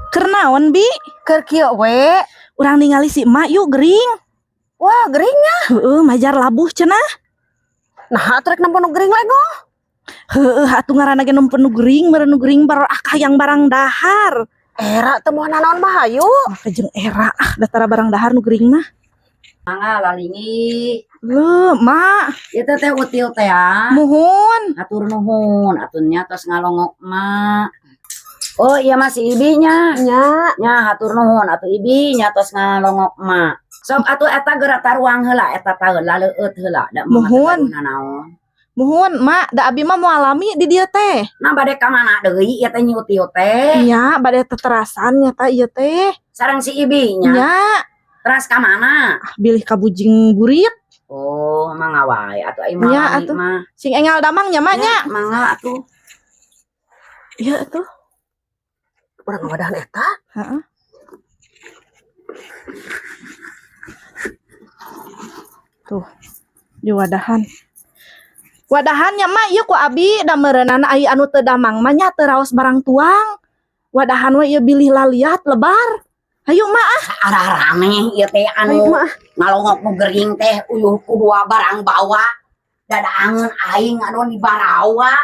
Keur naon, Bi? Keur kieu we. Urang ningali si emak yuk, gering. Wah, geringnya. Heeh, majar labuh cenah. Nah, atuh rek nempo nu gering lengoh. Heeh, atuh ngaranna ge nempo nu gering, meureun nu gering baru ah hayang barang dahar. Era teu moal nanaon mah, hayu. Maka jeung era ah, datara barang dahar nu gering mah. Mangga lalingi. Leuh, Mak. Ieu teh teh util teh ya. Muhun. Hatur nuhun, atunya tos ngalongok mak. Oh iya, masih ibinya. Nya. Nya, hatur nuhun atuh ibi nya tos ngalongok mak. Sok atuh eta geura taruang heula eta taeun laleueut heula da emak teh Muhun. gaduh nanaon. Muhun, Mak, da abi mah moal lami di dieu teh. Nah, bade ka mana deui ieu teh, Nyi Util teh? Nya, bade teterasan nya ta ieu teh. Sareng si ibinya. Nya. Teras ka mana? Ah, bilih kabujing burit. Oh, mangga wae atuh ai mah Nya, lami atuh. mah. Sing enggal damang nya, Mak, nya. Mangga atuh. Iya atuh. Urang ngawadahan eta. Heeh. Tuh, di wadahan. Wadahan nya, Mak, ieu ku abi da meureunana ai anu teu damang mah nya teu raos barang tuang. Wadahan we ieu bilih laliat lebar. Hayu, Mak, ah. Ararane ieu teh Hayu, anu Mak. Ngalongok nu gering teh uyuh ku dua barang bawa, dadaangeun aing anu di barawa.